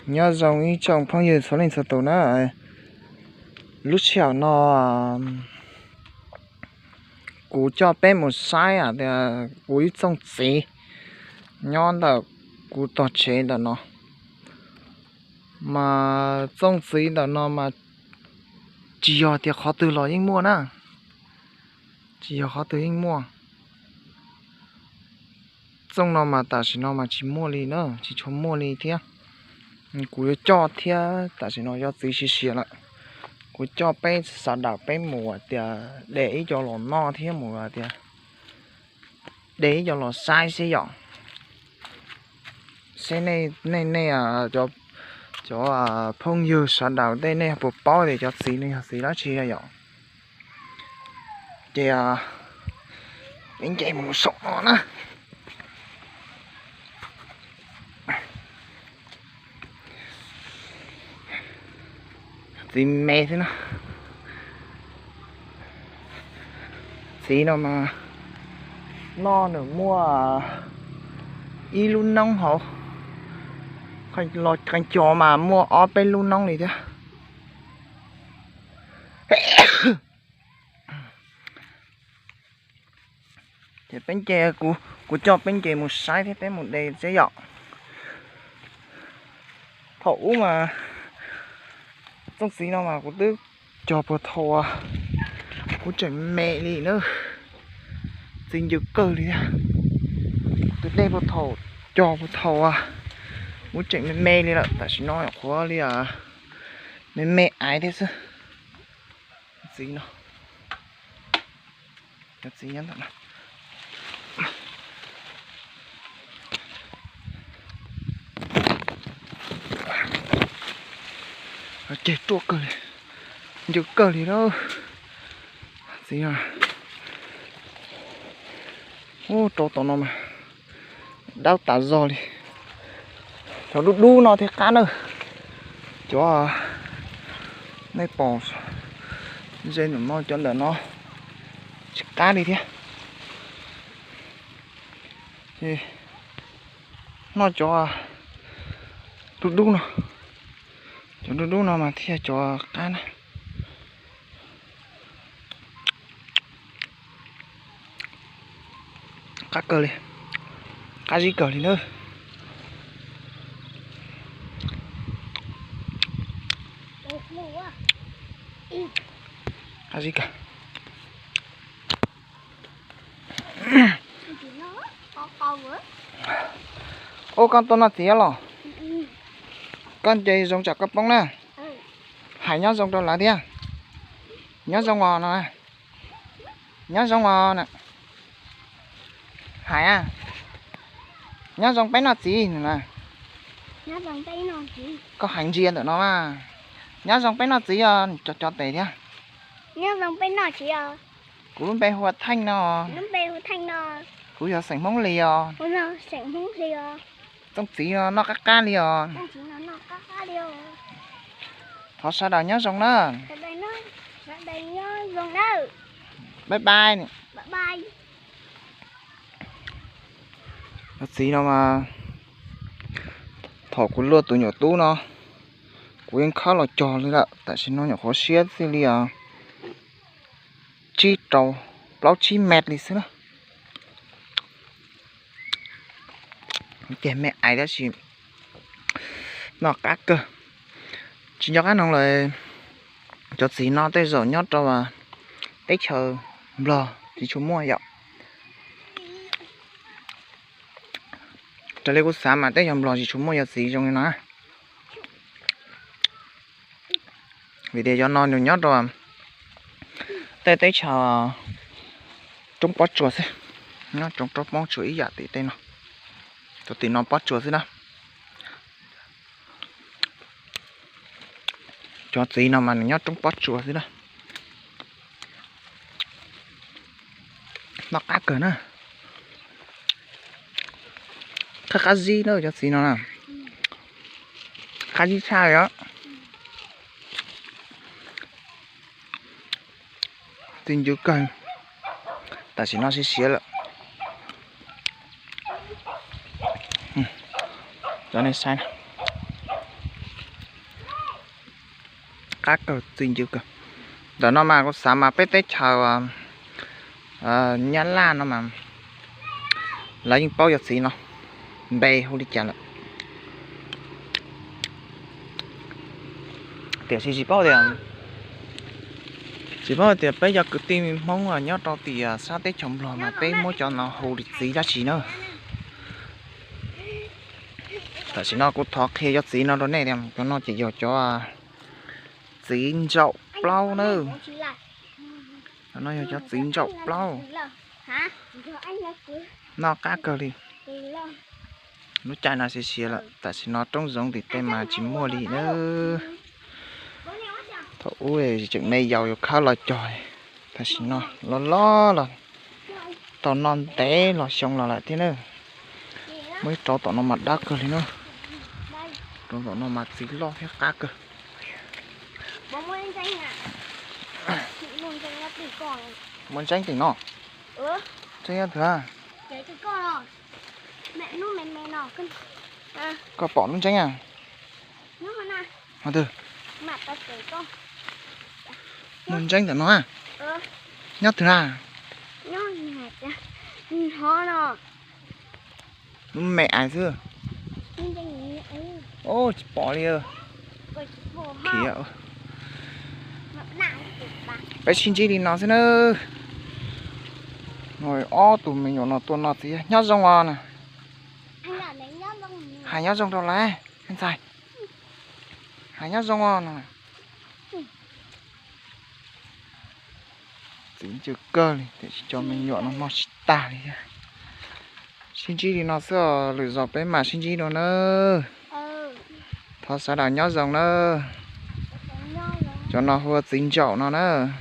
Nyob zoo ib tsoom phooj ywg txhua leej txhua tus na. Lub sij hawm no kuv coj peb mus saib hais tias kuv ib tsoom txiv nyob ntawm kuv tog tsev ntawm no, mas tsoom txiv ntawm no mas tsis yog tias qhov twg los yeej muaj na, tsis yog qhov twg yeej muaj. Tsoom no mas tam sim no mas tsis muaj li na, tsis tshua muaj li thiab. Kuv yuav coj thiab, tam sim no cov txiv siav siav lawm, kuv coj peb sawv daws peb mus hais tias de ib co los noj thiab mus hais tias de ib co los saib xwb yom. Seb nej, nej, cov phooj ywg sawv daws tej nej puas paub tias cov txiv no yog txiv dab tsi yom. Ces peb nce mus saum no na. Txiv me xwb na. Txiv no mas noj nws muaj ib lub noob hauv, los qee cov mas muaj ob peb lub noob li thiab. Ces peb nce, kuv coj peb nce mus saib thiab peb mus de xwb yom. Thaum ub mas tsoom txiv no mas kuv twb cog puag thaum kuv tseem me li na, txiv ncw kawg li thiab. Tus dej puag thaum, cog puag thaum kuv tseem me me li lawm, tam sim no nyuam qhuav li me me aiv thiab xwb. Txiv no, cov txiv nyob ntawm no. Ceg ruaj kawg li, ncw kawg li lawm. Txiv no, ub, rau tom no mas dawb tas zog li. Cov dub dub no thiaj qab na. Cov nej pom ze ntawm no, cov ntawm no tsis qab li thiab. Noj cov dub dub no, cov dub dub no mas thiaj cov qab na. Qab kawg li, qab zib kawg li na. Qab zib kawg. Ub, koj tuaj noj txiv los? Koj nce zoo tsam koj poob na. Hais nyob zoo rau lawv thiab. Nyob zoo os no. Nyob zoo os. Hais, nyob zoo peb noj txiv no na. Koj hais ntsia ntawm no mas, nyob zoo peb noj txiv os, cov cov tes thiab. Kuv lub npe hu ua Theej no. Kuv yog xeem Hmoob Lis os. Tsoom txiv no noj qab qab li os. Thov sawv daws nyob zoo na. Bye bye. Cov txiv no mas thaum kuv luaj tus nyuam tub no, kuv yeej khawb los cog li lawm, tam sim no nyuam qhuav siab txij li os tsib rau, plaub tsib mev li xwb na. Ces me ais tab sis noj qab kawg. Tsis nco qab noog lawm, cov txiv no tej zaum nyob rau teb chaws Nplog tsis tshua muaj yom. Raws li kuv xav mas teb chaws Nplog tsis tshua muaj cov txiv zoo li no. Vim tias cov no nws nyob rau tej teb chaws roob pob tsuas xwb, nyob roob pob tsuas ib yam tim tej no, rau tim no pob tsuas xwb na. Cov txiv no mas nws nyob roob pob tsuas xwb na. Noj qab kawg na. Qab, qab zib na cov txiv no na. Qab zib tshaj li os. Txiv ncw kawg, tam sim no siav siav lawm. Cov nej saib, qab kawg, txi ncw kawg. Ntawm no mas kuv xav mas peb teb chaws Nyab Laj no mas lawv yeej paub cov txiv no npe hu li cas lawm. Tiam sis tsis paub tias, tsis paub tias peb cov kwv tij Hmoob nyob rau tim sab teb chaws Nplog mas peb muab cov no hu li txiv dab tsi na. Tam sim no kuv thov qhia cov txiv no rau nej tias cov no ces yog cov txiv ntsaum plaub na. Cov no yog cov txiv ntsaum plaub. Noj qab kawg li. Lub caij no siav siav lawm, tam sim no roob zoov tim tej mas tsis muaj li na. Thaum ub tseem me yaus yuav khawb los cog, tam sim no los los los tau noj ntev los xyoo los lawm thiab na. Muaj ib rauv tom no mas dawb kawg li na. Rauv tom no mas txiv loj thiab qab kawg. Muaj ntseeb tim no. Ntseeb nyob twg? Koj pom lub ntseeb a? Ho twg? Muaj ntseeb ntawm no a? Nyob twg na? Lub me ais xwb. Tsis pom li. Khiav. Peb sib ntsib li no xwb na. No ob tug me nyuam no tuaj noj txiv, nyob zoo os na. Hais nyob zoo rau lawv, me ntxhais. Hais nyob zoo os no. Txiv ncw kawg li, tiam sis cov me nyuam no noj tsis tag li thiab. Sib ntsib li no xwb os, lwm zaus peb mam sib ntsib dua nawb. Thov sawv daws nyob zoo nawb. Cov no hu ua txiv ntsaum no nawb.